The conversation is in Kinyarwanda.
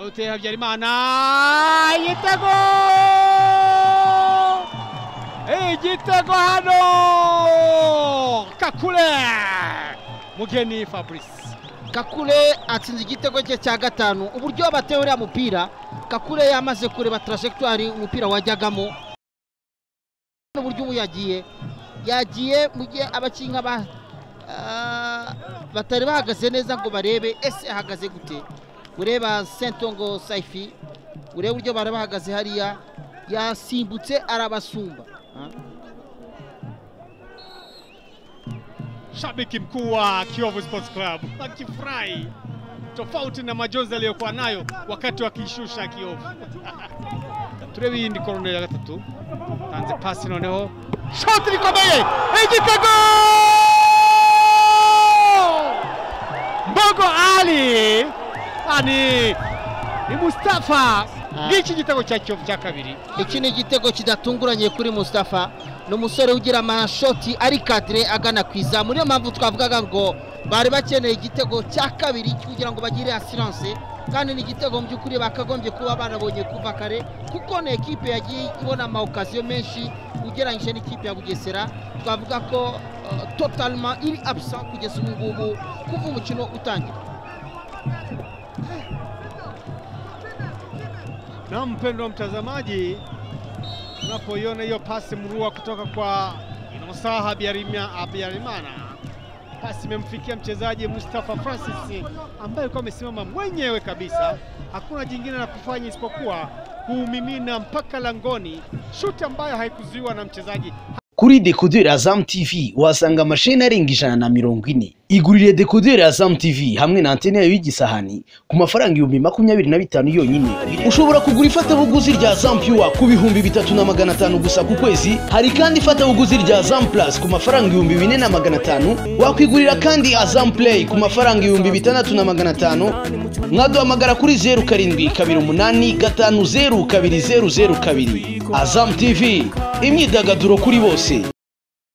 Awuteye Habyarimana, igitego! Igitego hano! Kakule Mugeni Fabrice. Kakule atsinze igitego cye cya gatanu. Uburyo batewe uriya mupira, Kakule yamaze kureba trajectoire umupira wajyagamo n'uburyo ubu yagiye mu gihe abakinga batari bahagaze neza ngo barebe ese ahagaze gute. Ureba Sentongo Saifi, ureba uburyo bari bahagaze hariya, yasimbutse arabasumba. Shabiki mkuu wa Kiyovu Sports Club akifurahi tofauti na majonzi aliyokuwa nayo wakati wakishusha Kiyovu. Turebe iyindi corner ya gatatu, tanze pasi noneho shot rikomeye, igitego! Mbogo Ali ani ni Mustafa. Ngiki igitego cya Kiyovu cya kabiri. Iki ni igitego kidatunguranye kuri Mustafa, ni umusore ugira amashoti ari cadre agana ku izamu. Niyo mpamvu twavugaga ngo bari bakeneye igitego cya kabiri kugira ngo bagire assurance, kandi ni igitego mu by'ukuri bakagombye kuba barabonye kuva kare, kuko ni ekipe yagiye ibona ama occasion menshi ugereranyije n'ikipe ya Bugesera. Twavuga ko totalement iri absent kugeza ubu ngubu kuva umukino utangira. Na mpendwa mtazamaji, unapoiona hiyo pasi mrua kutoka kwa Inosa Habyarimana, pasi imemfikia mchezaji Mustafa Francis ambaye alikuwa amesimama mwenyewe kabisa, hakuna jingine la kufanya isipokuwa kuumimina mpaka langoni, shuti ambayo haikuzuiwa na mchezaji. Kuri dekoderi Azam TV wasanga amasheni arenga 140. Igurire dekoderi Azam TV hamwe na antene yayo y'igisahani ku mafaranga 25,000 yonyine. Ushobora kugura ifatabuguzi rya Azam Pure ku 3,500 gusa ku kwezi. Hari kandi ifatabuguzi rya Azam Plus ku mafaranga 4,500. Wakwigurira kandi Azam Play ku mafaranga 6,500. Mwaduhamagara kuri 0728 502002. Azam TV, imyidagaduro kuri bose.